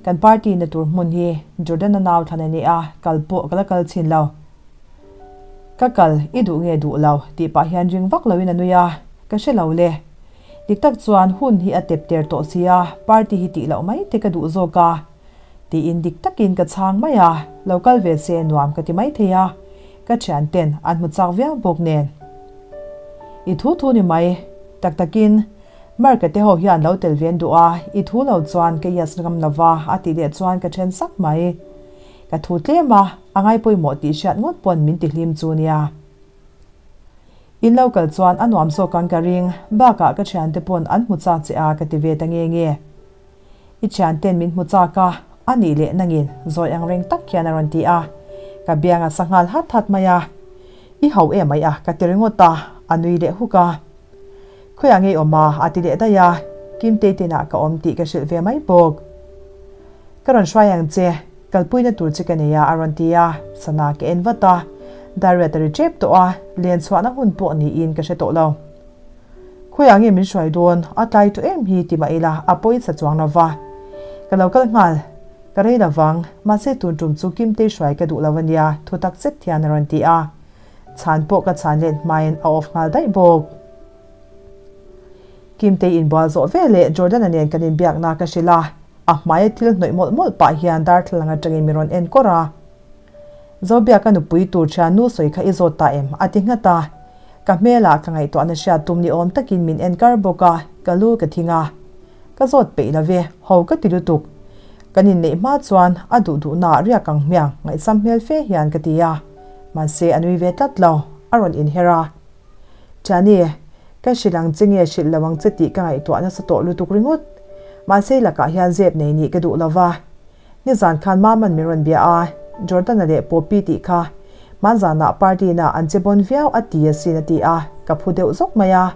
Kan party na tur hmun hi Jordan-a nau thlan a ni a, kal pawh ka la kal chhin lo. Ka kal, i duh nge duh lo tih pah hian ring vak loin a nui a, ka hre lo le. Dik tak chuan hun hi a tep ter tawh sia, party hi tih loh mai te ka duh zawk a. Tiin dik takin ka chhang mai a, lo kal ve se nuam ka ti mai thei a, ka thian ten an hmu chak viau bawk nen. I thu thu ni mai, tak takin Mark-a te ho hian lo tel ve an duh a, i thu lo chuan ka yes ngam lo va a tih leh chuan ka then sak mai. Ka thu tlem a, a ngai pawimawh tih hriat ngawt pawn min ti hlim chu nia. In lo kal chuan a nuam zawk ang ka ring, bakah ka thiante pawn an hmu chak che a ka ti ve ta nge nge. I thianten min hmu chak a, a nih leh nangin zawi ang reng tak hian a rawn ti a. Ka biang a sa nghal hat hat mai a. I hau em mai a, ka ti ringawt a, a nui leh huk a. Khawiah ngei awm a, a ti leh daih a, Kimtei tinah ka awm tih ka hrilh ve mai bawk. Ka rawn hruai ang che, kalpuina tur che ka nei a, a rawn ti a, sana ka en vat a. Dariat a ri tep tawh a, len chhuahna hun pawh niin ka hre tawh lo. Khawiah nge min hruai dawn? A tlai tawh em hi ti mah ila a pawisa chuang lo va. Ka lo kal nghal. Ka rei lo vang. Mahse tun tum chu Kimtei hruai ka duh lo a nia, thu tak zet hian a rawn ti a. Chhan pawh ka chhan let hmain a off nghal daih bawk. Kimtei inbual zawh veleh Jordan-a nen kan inbiakna ka hrilh a. A hmaia thil hnawih mawlh mawlh pah hian darthlalang atangin min rawn en kawr a. Zobiaka nupui tur thian nu sawi kha i zawt ta em? a ti nghat a. Ka hmelah ka ngaihtuahna hriat tum ni awm takin min en kar bawk a, ka lu ka thing a. Ka zawt peih lo ve, ho ka ti lutuk. Kan inneih hma chuan a duh duhnaah riak ang hmiang ngaihsam hmel fe hian ka ti a. Mahse a nui ve tlat lo, a rawn inher a. Thiani, ka hrilh ang che nge hrilh lo ang che tih ka ngaihtuah nasa tawh lutuk ringawt. Mahse i lakah hian zep nei nih ka duh lo va. Nizan khan Maman min rawn bia a, Jordana leh Poppy tih kha hmanzanah party na an che bawn viau a ti asin a ti a, ka phu deuh zawk mai a.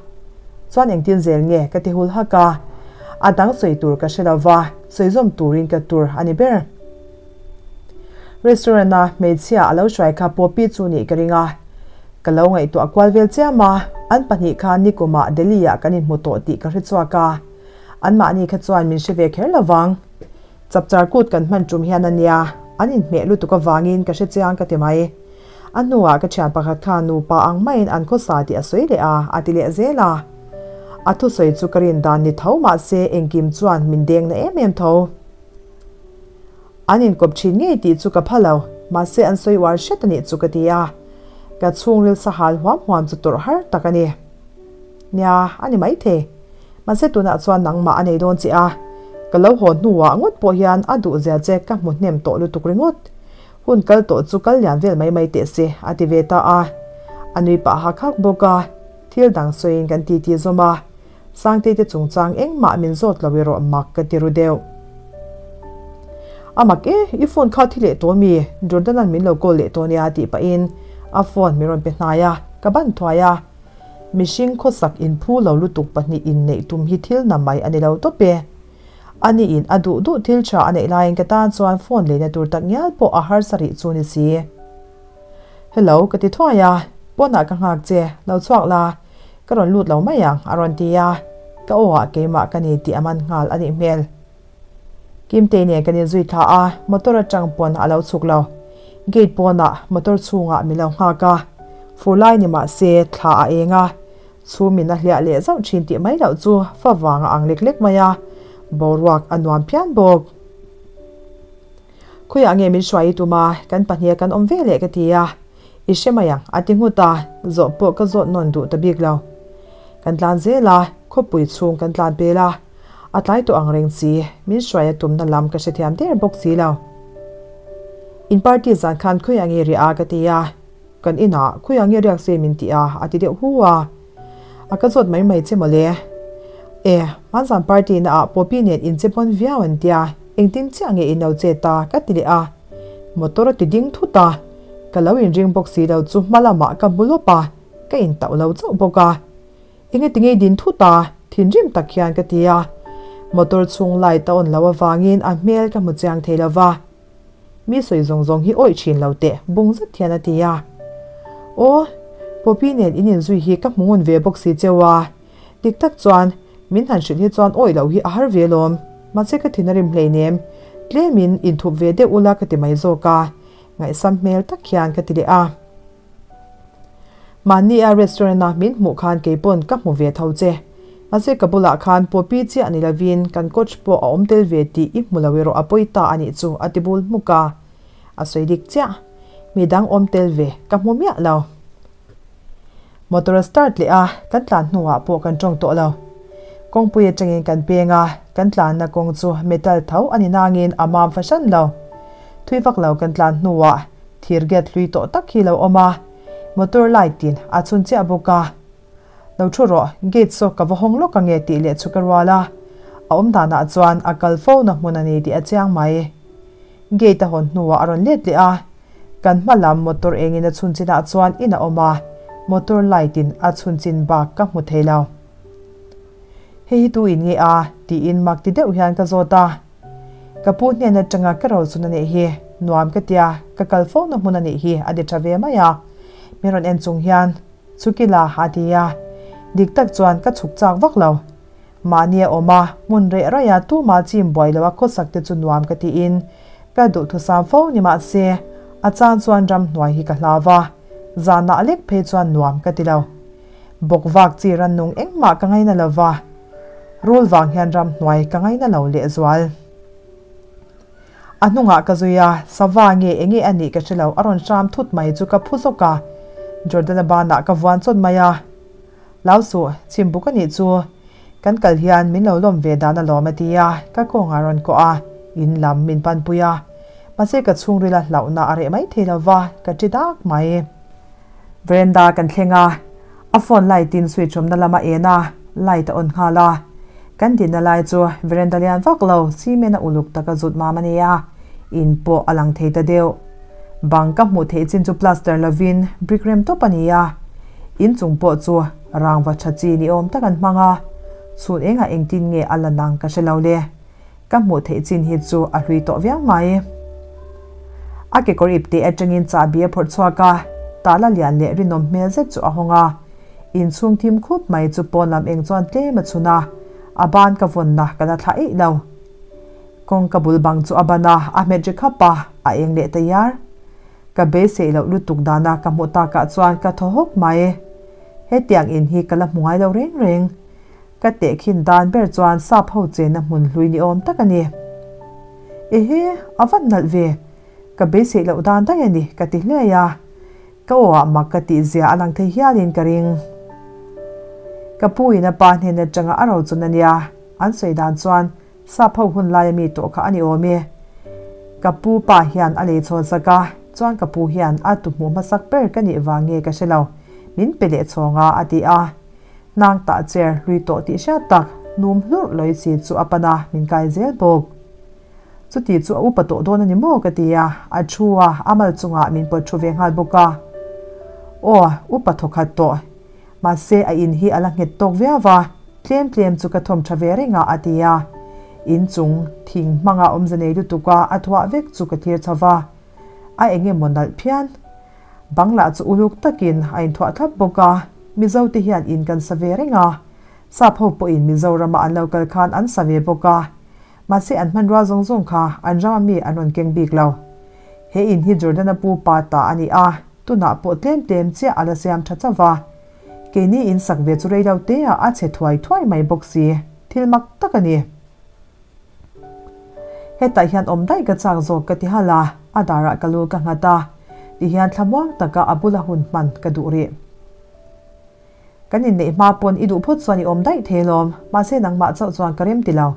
Chuan engtin zel nge ka ti hul hak a, a dang sawi tur ka hre lo va, sawi zawm turin ka tur a ni ber. Restaurant a hmeichhia a lo hruai kha Poppy chu nih ka ring a, ka lo ngaihtuah kual vel chiam a, an pahnih khan nikumah Delhi ah kan inhmu tawh tih ka hre chhuak a, anmahni kha chuan min hre ve kher lo vang. Chapchar kut kan hman tum hian a nia, an inhmeh lutuk avangin ka hre chiang ka ti mai. A hnuah ka thian pakhat kha nupa ang maiin an khawsa tih a sawi leh a, a ti leh zel a. A thusawi chu ka rin dan ni tho mahse engkim chuan min deng na em em tho. An inkawp thin ngei tih chu ka pha lo, mahse an sawi uar hret a nih chu ka ti a. Ka chhungril sahal huam huam chu tawrh har tak a ni. Nia, a ni maithei. Mahse tunah chuan nangmah a nei dawn che a, ka lo haw hnuah ngawt pawh hian a duh zia che ka hmu hnem tawh lutuk ringawt. Hun kal tawh chu kal lian vel mai mai teh se, a ti ve ta a. A nui pah hak hak bawk a, thil dang sawiin kan titi zawm a. Sangtei te chungchang engmah min zawt lo erawh mak ka ti ru deuh. A mak e, i phone kha thi leh tawh mi? Jordan-a'n min lo call leh tawh nia tih pahin a phone min rawn pe hnai a, ka ban thuai a. Mihring khawsak inphu lo lutuk pahnih inneih tum hi thil na mai a ni lo tawp e. Ani in a duh duh thil tha a neih laiin ka tan chuan phone leina tur tak ngial pawh a harsa rih chu ni si. Hello ka ti thuai a. Pawnah ka nghak che, lo chhuak la, ka rawn lut lo mai ang, a rawn ti a, ka aw ah keimah ka ni tih a man nghal a nih hmel. Kimtei nen kan inzui thla a, motor atang pawn a lo chhuk lo. Gate pawnah motor chhungah min lo nghak a, fur lai ni mah se thla a eng a, chhum in a hliah leh zauh thin tih mai loh chu fa vang a ang lek lek mai a, boruak a nuam phian bawk. Khawiah nge min hruai i tum a, kan pahniha kan awm ve leh ka ti a, I hre mai ang, a ti nghut a, zawh pawh ka zawt nawn duh ta bik lo. Kan tlan zel a, khawpui chhung kan tlan pel a, a tlai tawh ang reng chi, min hruai a tumna lam ka hrethiam der bawk si lo. In party zan khan khawiah nge riah a ka ti a, kan inah khawiah nge riak se min ti a, a ti deuh hu a. A ka zawt mai mai che mawle. E, hmanzan party na ah Poppy nen in che pawn viau an tia, engtin chiah nge in lo che ta ka ti leh a. Motor a ti ding thut a, ka lo inring bawk si lo chu hma lamah ka hmu lawp a, ka intauh lo chauh bawk a. Enge ti ngei din thut a, thinrim tak hian ka ti a. Motor chhung light a on loh avangin a hmel ka hmu chiang thei lo va. Mi sawi zawng zawng hi awih thin lo teh, bung zet hian a ti a. Aw, Poppy nen in inzui hi ka hmu ngun ve bawk si cheu a. Dik tak chuan, min han hrilh hi chuan awih loh hi a har ve lawm. Mahse ka thin a rim hleinem. Tlemin inthup ve deuh ula ka ti mai zawk a, ngaihsam hmel tak hian ka ti leh a. Mahni a restaurant a min hmuh khan keipawn ka hmu ve tho che. Mahse ka bulah khan Poppy chiah ni lovin kan coach pawh a awm tel ve tih i hmu lo erawh a pawi ta a nih chu a ti bul hmuk a. A sawi dik chiah. Midang awm tel ve ka hmu miah lo. Motor a start leh a, kan tlan hnuah pawh kan tawng tawh lo. Kawngpui atangin kan peng a, kan tlanna kawng chu metal tho a ni nangin a mam fahran lo. Thui vak lo kan tlan hnuah thir gate hlui tawh tak hi lo awm a, motor light in a chhun chiah bawk a. Lo thu rawh, gate saw ka va hawng lawk ange tih leh chu ka rual a, a awm danah chuan a kal fo na hmun a ni tih a chiang mai. Gate a hawn hnuah a rawn let leh a, kan hma lam motor engin a chhun chinah chuan in a awm a, motor light in a chhun chin bak ka hmu thei lo. Hei hi tu in nge a? tiin mak ti deuh hian ka zawt a. Ka pu hnen atanga ka ro chun a nih hi, nuam ka tia, ka kal fo na hmun a nih hi a ti tha ve mai a. Min rawn en chung hian, Chukila a ti a, dik tak chuan ka chhuk chak vak lo. Mahni a awm a, hmun reh raih a tuma chim buai lo a khawsak te chu nuam ka tiin ka duhthusam fo ni mah se, a chang chuan ramhnuai hi ka hlau va, zanah lek phei chuan nuam ka ti lo. Bawk vak chi rannung engmah ka ngaina lo va, rul vang hian ramhnuai ka ngaina lo lehzual. A hnungah ka zui a, sava nge enge a nih ka hre lo, a rawn hram thut mai chu ka phu zawk a, Jordana banah ka vuan chawt mai a. Lau suh, chhim buk a nih chu. Kan kal hian min lo lawm ve dan alawm a ti a, ka kawngah rawn kawh a, in lam min panpui a. Mahse ka chhungrila hlauhna a reh mai thei lo va, ka ṭi dak mai. Veranda kan thleng a, a phone light in switch awmna lam a en a, light a on nghal a. Kan dinna lai chu veranda lian vak lo, cement a uluk taka zut mam a ni a, in pawh a lang thei ta deuh. Bang ka hmuh theih chin chu plaster lovin brick rem tawp a ni a, in chung pawh chu rangva tha chi ni awm tak an hmang a, chhun engah engtin nge a la nang ka hre lo le. Ka hmuh theih chin hi chu a hlui tawh viau mai. A kekawr ip teh atangin chahbi a phawrh chhuak a, tala lian leh rinawm hmel zet chu a hawng a. Inchhung thim khup mai chu pawn lam eng chuan tlem a chhun a, a ban ka vawnna ka la thlah eih lo. Kawngka bul bang chu a ban a, a hmet ri khap a, a eng leh ta iar. Ka beiseih loh lutuk dana ka hmuh takah chuan ka thaw hawk mai. Hetiang in hi ka la hmu ngai lo reng reng. Ka tehkhin dan ber chuan sap ho chenna hmun hlui ni awm tak a ni. Ehe, a va nalh ve. Ka beiseih loh dan daih a ni, ka ti hliai a. Ka aw ah mak ka tih zia a lang thei hialin ka ring. Ka pu in a pa hnen atanga a ro chun a nia, an sawi dan chuan sap ho hun laia mi tawh kha a ni awm e. Ka pu pa hian a lei chhawn sak a, chuan ka pu hian a tu hmuh hmasak ber ka nih vang nge ka hre lo, min pe leh chhawng a, a ti a. Hnang tah chair hlui tawh tih hriat tak num hlurh lawih si chu a pan a, min kai zel bawk. Chuti chu a upa tawh dawn a ni maw ka ti a, a thu a, a mal chungah min pawt thu ve nghal bawk a. Aw, upa thawkhat tawh. Mahse a in hi a la nghet tawk viau va, tlem tlem chu ka thawm tha ve reng a a ti a. In chung thing hmanga awmze nei lutuk a a thuah vek chu ka thlir chho va. A eng emaw nalh phian. Bang lah chu uluk takin a inthuah thlap bawk a, Mizo te hian in kan sa ve reng a, Sap ho pawhin Mizorama an lo kal khan an sa ve bawk a, mahse an hmanrua zawng zawng kha an rama mi an rawn keng bik lo. He in hi Jordana pu pa ta a ni a, tunah pawh tlem tlem chiah a la siam tha chauh va. Keini in sak ve chu rei lo te ah a chhe thuai thuai mai bawk si, thil mak tak a ni. Hetah hian awm daih ka chak zawk ka ti halh a, a darah ka lu ka nghat a, tihian thlamuang taka a bula hun hman ka duh rih. Kan inneih hma pawn i duh phawt chuan i awm daih thei lawm, mahse nangmah chauh chuan ka rem ti lo.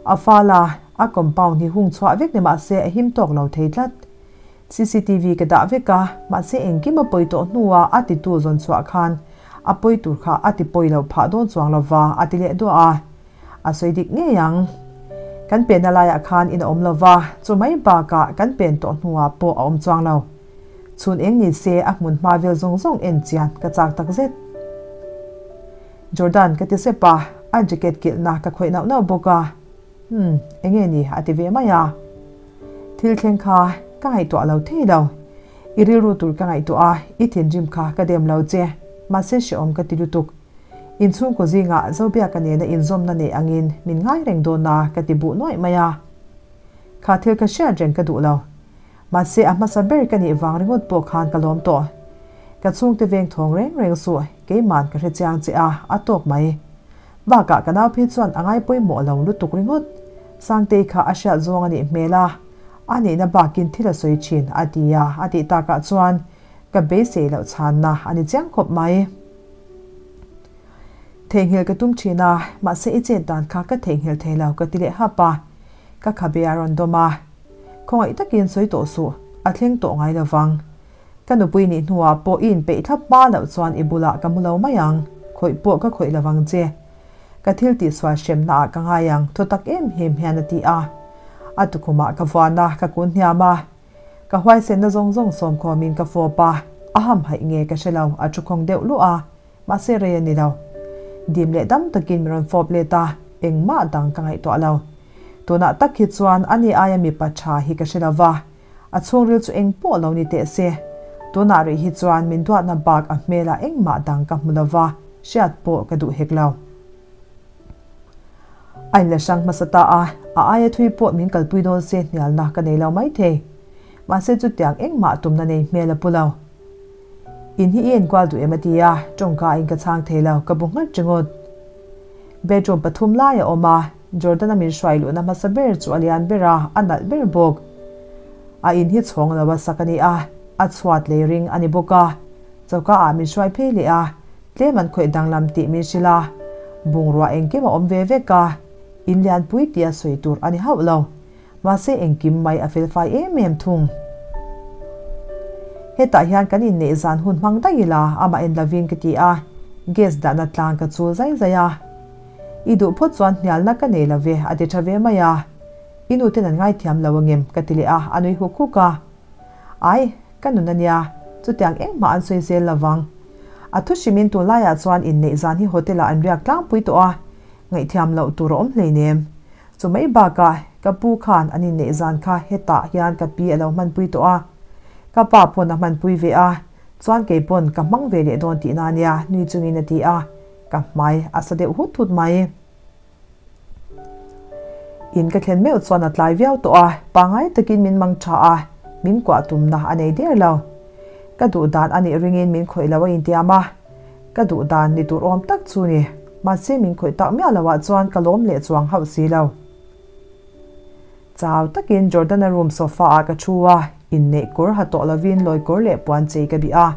A fal a, a compound hi hung chhuah vek ni mahse a him tawk lo thei tlat. Cctv ka dah vek a, mahse engkim a pawi tawh hnua a titu zawn chhuah khan a pawi tur kha a ti pawi lo phah dawn chuang lova a ti leh duah a. A sawi dik ngei ang. Kan penna laiah khan in a awm lova, chu mai bakah kan pen tawh hnuah pawh a awm chuang lo. Chhun eng ni se a hmun hma vel zawng zawng en chian ka chak tak zet. Jordan ka ti sep a, a jacket kilhna ka khawih nauh nauh bawk a. Umm, enge ni a ti ve mai a. Thil thleng kha ka ngaihtuah lo thei lo. I rilru tur ka ngaihtuah a, i thinrim kha ka dem lo che. Mahse hrehawm ka ti lutuk. Inchhungkaw zingah Zobiaka nena inzawmna neih angin min ngai reng dawn a ka ti buh nuaih mai a. Kha thil ka hriat reng ka duh lo. Mahse a hmasa ber ka nih vang ringawt pawh khan ka lawm tawh. Ka chhungte veng thawng reng reng suh, keiman ka hre chiang che a, a tawk mai. Bakah ka nau phei chuan a ngai pawimawh lo lutuk ringawt. Sangtei kha a hriat zawng a nih hmel a, a nihna bakin thil a sawi thin a ti a, a tih takah chuan ka beisei loh chhanna a ni chiang khawp mai. Theihnghilh ka tum thin a, mahse i chet dan kha ka theihnghilh thei lo ka ti leh hap a, ka khabe a rawn dawm a. Khawngaih takin sawi tawh suh, a thleng tawh ngai lo vang. Ka nupui nih hnuah pawh i inpeih thlap hma loh chuan i bulah ka mu lo mai ang, khawih pawh ka khawih lo vang che. Ka thil tihsual hremna ah ka ngai ang, thaw tak em em hian a ti a. A tukhumah ka vuan a, ka kun hniam a. Ka huaisenna zawng zawng sawmkhawmin ka fawp a, a hamhaih nge ka hre lo, a thu khawng deuh luah a, mahse rei a ni lo. Dim leh dam takin min rawn fawp let a, engmah dang ka ngaihtuah lo. Tunah tak hi chuan ani aia mipa tha hi ka hre lo va, a chhungril chu eng pawh lo ni teh se. Tunah rih hi chuan min duatna bak a hmelah engmah dang ka hmu lo va, hriat pawh ka duh hek lo. A inla hrang hmasa ta a, a aia thui pawh min kalpui dawn se hnialna ka nei lo maithei. Mahse chutiang engmah tumna nei hmel a pu lo. In hi i enkual duh em a ti a, tawngka in ka chhang thei lo, ka bu nghat ringawt. Bedroom pathum lai a awm a, Jordan-a min hruai luhna hmasa ber chu a lian ber a, a nalh ber bawk. A in hi chhawng lo a sak a ni a, a chhuat lei ring a ni bawk a. Choka ah min hruai phei leh a, tlem an khawih danglam tih min hrilh a, bungrua engkim a awm ve vek a, in lianpui tia sawi tur a ni hauh lo. Mahse engkim mai a felfai em em thung. Hetah hian kan inneih zan hun hmang daih ila amah en lovin ka ti a, gas dahna tlang ka chul zai zai a. I duh phawt chuan hnialna ka nei lo ve a ti tha ve mai a. I nu ten an ngaithiam lo angem ka ti leh a, a nui huk huk a. Ai, ka nun a nia, chutiang engmah an sawi zel lo vang. A thu hrimin tunlaiah chuan inneih zan hi hotel ah an riak tlangpui tawh a, ngaihthiam loh tur a awm hleinem. Chu mai bakah ka pu khan an inneih zan kha hetah hian ka pi a lo hmanpui tawh a, ka pa pawn a hmanpui ve a, chuan kei pawn ka hmang ve leh dawn tihna a nia, nui chungin a ti a, ka hmai a sa deuh hut hut mai. In ka thlen meuh chuan a tlai viau tawh a, pangai takin min mang tha a, min kuah tumna a nei der lo. Ka duh dan a nih ringin min khawih lo a intiam a, ka duh dan ni tur awm tak chu ni, mahse min khawih tak miah loah chuan ka lawm leh chuang hauh si lo. Chau takin Jordana room sofa ah ka thu a, inneih kawr ha tawh lovin lawi kawr leh puan chei ka bih a,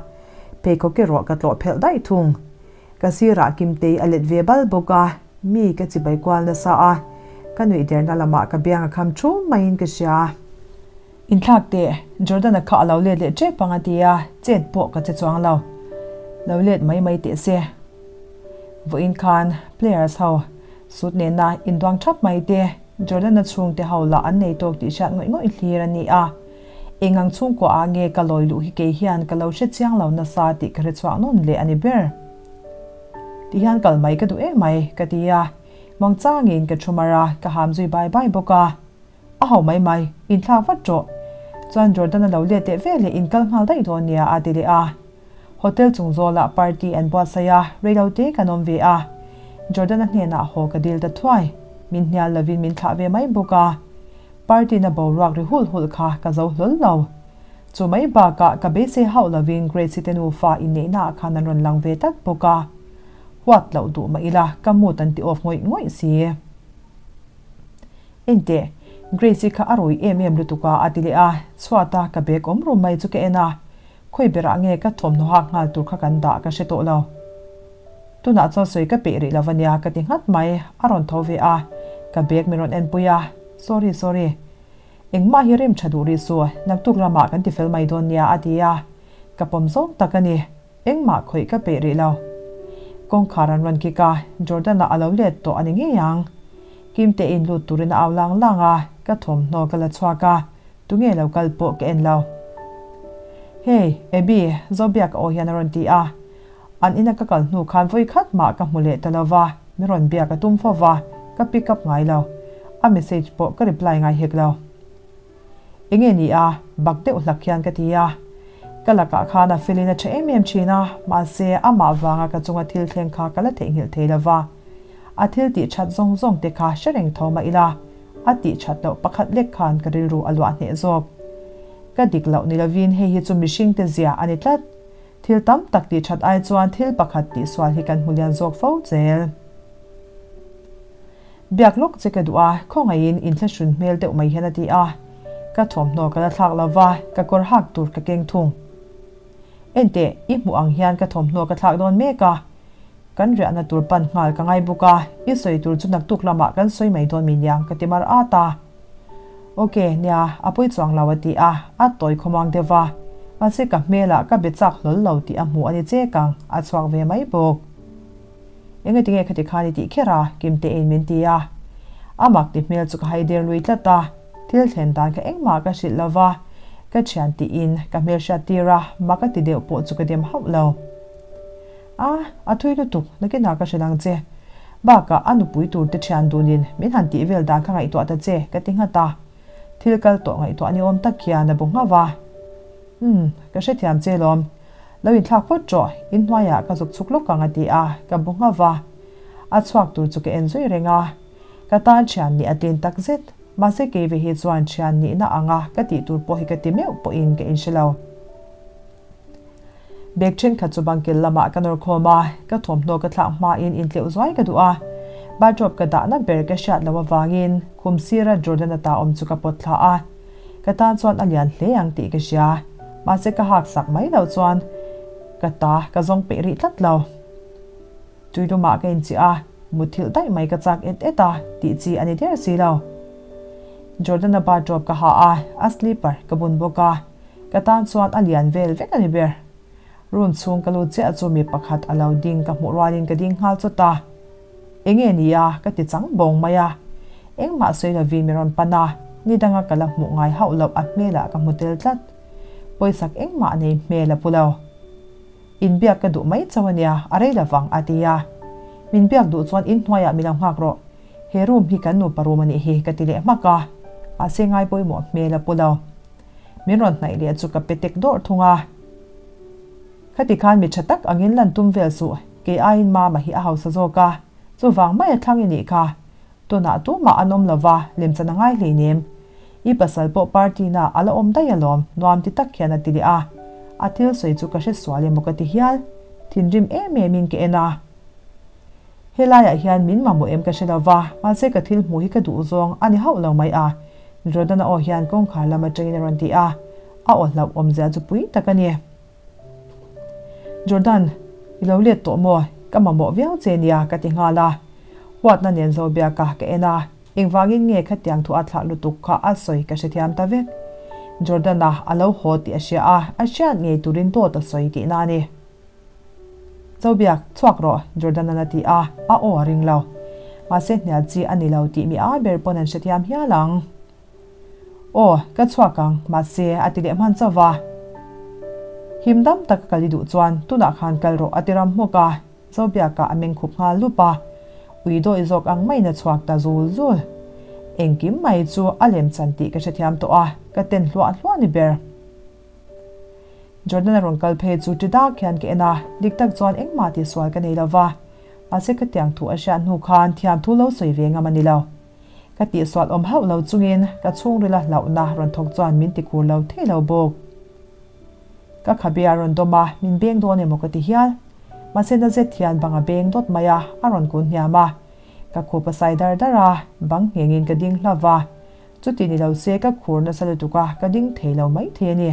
pheikhawk erawh ka tlawh phelh daih thung. Ka sirah Kimtei a let ve bal bawk a, mi ka chibai kual nasa a, ka nuih derna lamah ka biang a kham thu maiin ka hria. Inthlak teh, Jordan-a kha a lo let leh tep ang a ti a, chet pawh ka che chuang lo. Lo let mai mai teh se. Vawiin khan players ho suit nena induang thap mai te, Jordan-a chhungte ho lah an nei tawk tih hriat ngawih ngawih hlir a ni a. Eng ang chhungkua ah nge ka lawi luh hi kei hian ka lo hre chiang lo nasa tih ka hre chhuak nawn leh a ni ber. Ti hian kal mai ka duh em mai, ka ti a. Muangchangin ka thu mar a, ka ham zui bai bai bawk a. A ho mai mai, inthlak vat rawh. Chuan Jordan-a lo let leh veleh in kal nghal daih dawn nia a ti leh a. Hotel chung zawlah party an buatsaih a, reilote kan awm ve a. Jordan-a hnenah haw ka dil ta thuai. Min hnial lovin min thlah ve mai bawk a. Party na boruak ri hulh hulh kha ka zo hlawl lo. Chu mai bakah ka beisei hauh lovin Grace-i te nufa inneihna ah khan an rawn lang ve tlat bawk a. Huat loh duh mah ila ka mood an ti off ngawih ngawih si. Enteh, Grace-i kha a rui em em lutuk a a ti leh a, chhuata ka bag awm rum mai chu ka en a. Khawi berah nge ka thawmhnaw hak nghal tur kha kan dah ka hre tawh lo. Tunah chuan sawi ka peih rih lo a nia ka ti nghat mai, a rawn tho ve a, ka bag min rawn enpui a, Sorry, sorry. Engmah hi rem tha duh rih suh, naktuk lamah kan ti fel mai dawn nia a ti a, ka pawm zawng tak a ni, engmah khawih ka peih rih lo. Kawngkhar an rawn kik a, Jordan-a a lo let tawh a ni ngei ang. Kimte in lut turin a au lang lang a, ka thawmhnaw ka la chhuak a, Tunge lo kal pawh ka en lo. Hey, Abby, Zobiak aw hian a rawn ti a. An ina ka kal hnu khan vawi khat mah ka hmu leh ta lo va, mi rawn biak a tum fo va, ka pick up ngai lo. A message pawh ka reply ngai hek lo. Enge ni a? Bak deuh hlak hian ka ti a. Ka lakah khan a felin a tha em em thin a, mahse amah vanga ka chunga thil thleng kha ka la theihnghilh thei lo va. A thil tih that zawng zawng te kha hre reng tho mah ila, a tih that loh pakhat lek khan ka rilru a luah hneh zawk. Ka dik loh ni lovin hei hi chu mihring te zia a ni tlat. Thil tam tak tih that ai chuan thil pakhat tih sual hi kan hmu lian zawk fo zel. Biak lawk che ka duh a, khawngaihin inthlahrun hmel deuh mai hian a ti a. Ka thawmhnaw ka la thlak lo va, ka kawr hak tur ka keng thung. Enteh, i hmuh ang hian ka thawmhnaw ka thlak dawn mek a. Kan riahna tur pan nghal ka ngai bawk a, i sawi tur chu naktuk lamah kan sawi mai dawn mi niang ka ti mar at a. Ok, nia, a pawi chuang lo a ti a, a tawi khawmuang deuh va. Mahse ka hmelah ka be chak hlawl lo tih a hmuh a ni chek ang, a chhuak ve mai bawk. Enge tinge khati khan i tih kher a, Kimtein min ti a. A mak ti hmel chu ka hai der lui tlat a, thil thlen dan kha engmah ka hrilh lo va, ka thian tiin ka hmel hriat tir a, mak a ti deuh pawh chu ka dem hauh lo. A, a thui lutuk, nakinah ka hrilh ang che. Bakah a nupui tur te thian dunin min han tih vel dan kha ngaihtuah ta che, ka ti nghat a. Thil kal tawh ngaihtuah ni awm tak hian a bu nghauh a. Umm, ka hrethiam che lawm. Lo inthlak phawt rawh, inhnuaiah ka zuk chhuk lawk ang a ti a, ka bu nghauh a. A chhuak tur chu ka en zui reng a. Ka tan thian nih a tin tak zet. Mahse kei ve hi chuan thian nihna anga ka tih tur pawh hi ka ti meuh pawhin ka inhre lo. Bag thenkhat chu bangkel lamah ka nawr khawm a, ka thawmhnaw ka thlak hmain intleuh zuai ka duh a. Bathrobe ka dahna ber ka hriat loh avangin khum sira Jordan-a ta awm chu ka pawt thla a. Ka tan chuan a lian hle ang tih ka hria. Mahse ka hak sak mai loh chuan ka ta ka zawng peih rih tlat lo. Tui lumah ka inchih a, mutthilh daih mai ka chak et et a tih chi a ni der si lo. Jordan-a bathrobe ka ha a, a slipper ka bun bawk a. Ka tan chuan a lian vel vek a ni ber. Room chhung ka lut chiah chu mi pakhat a lo ding ka hmuh rualin ka ding nghal chawt a. Enge ni a? Ka ti chang bawng mai a. Engmah sawi lovin mi rawn pan a, ni danga ka la hmuh ngai hauh loh a hmelah ka hmu tel tlat. Pawisak engmah nei hmel a pu lo. Inbiak ka duh mai chauh a nia, a rei lovang a ti a. Min biak duh chuan inhnuaiah mi lo nghak rawh. He room hi kan nupa room a nih hi ka ti leh hmak a. Mahse ngai pawimawh hmel a pu lo. Min rawn hnaih leh chu ka pe tek dawrh thung a. Khati khan mi tha tak angin lan tum vel suh, kei aiin mama hi a hausa zawk a, chuvang mai a thlang i nih kha. Tunah tumah an awm lova, lemchan a ngai hleinem. I pasal pawh party na a la awm daih alawm, nuam ti tak hian a ti leh a. A thil sawi chu ka hre sual emaw ka ti hial. Thinrim em em in ka en a. Helaiah hian min mamawh em ka hre lo va, mahse ka thil hmuh hi ka duh zawng a ni hauh lo mai a, Jordan-a aw hian kawngkhar lam atangin a rawn ti a, a aw hlauh awmzia chu pui tak a ni. Jordan, i lo let tawh maw? Ka mamawh viau che nia ka ti nghal a. Huatna nen zo biaka ka en a, engvangin nge khatiang thu a thlah lutuk kha a sawi ka hrethiam ta vek. Jordan-a a lo haw tih a hria a, a hriat ngei turin dawt a sawi tihna a ni. Zobiak, chhuak rawh, Jordan-a'n a ti a, a aw a ring lo. Mahse hnial chi a ni lo tih mi a ber pawn an hrethiam hial ang. Aw, ka chhuak ang, mahse a ti leh hman chauh va. Him dam taka kal i duh chuan tunah khan kal rawh a ti ram hmawk a, Zobiaka a meng khup nghal lup a. Ui dawih zawk ang maiin a chhuak ta zul zul. Engkim mai chu a lem chan tih ka hrethiam tawh a, ka ten hluah hluah ni ber. Jordan-a rawn kal phei chu ti dak hian ka en a, dik tak chuan engmah tihsual ka nei lo va, mahse ka tiang thu a hriat hnu khan thiam thu lo sawi ve ngam a ni lo. Ka tihsual awm hauh lo chungin ka chhungrila hlauhna rawn thawk chuan min tikhur lo thei lo bawk. Ka khabe a rawn dawm a, min beng dawn emaw ka ti hial. Mahse na zet hian bang a beng dawt mai a, a rawn kun hniam a. Ka khup a sai dar dar a, bang nghengin ka ding hlauh va. Chuti ni lo se ka khur nasa lutuk a, ka ding thei lo mai thei a ni.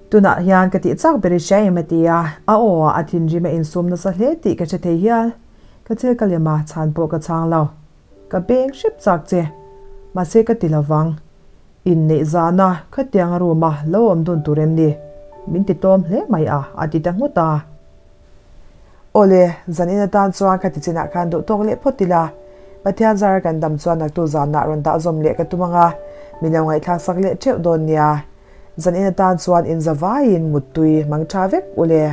Tunah hian ka tih chak ber i hria em a ti a, a aw ah a thinrim a insum nasa hle tih ka hre thei hial. Ka chil ka lem a, chhan pawh ka chhang lo. Ka beng hrep chak che. Mahse ka ti lovang. Inneih zana khatianga room a lo awm dun tur em ni? Min ti tlawm hle mai a, a ti ta nghut a. Awle, zanin atan chuan ka ti chinah khan duh tawk leh phawt ila. Pathian zara kan dam chuan naktu zanah rawn dah zawm leh ka tum anga, min lo ngaihthlak sak leh teuh dawn nia. Zanin atan chuan inzavaiin muttui mang tha vek ule.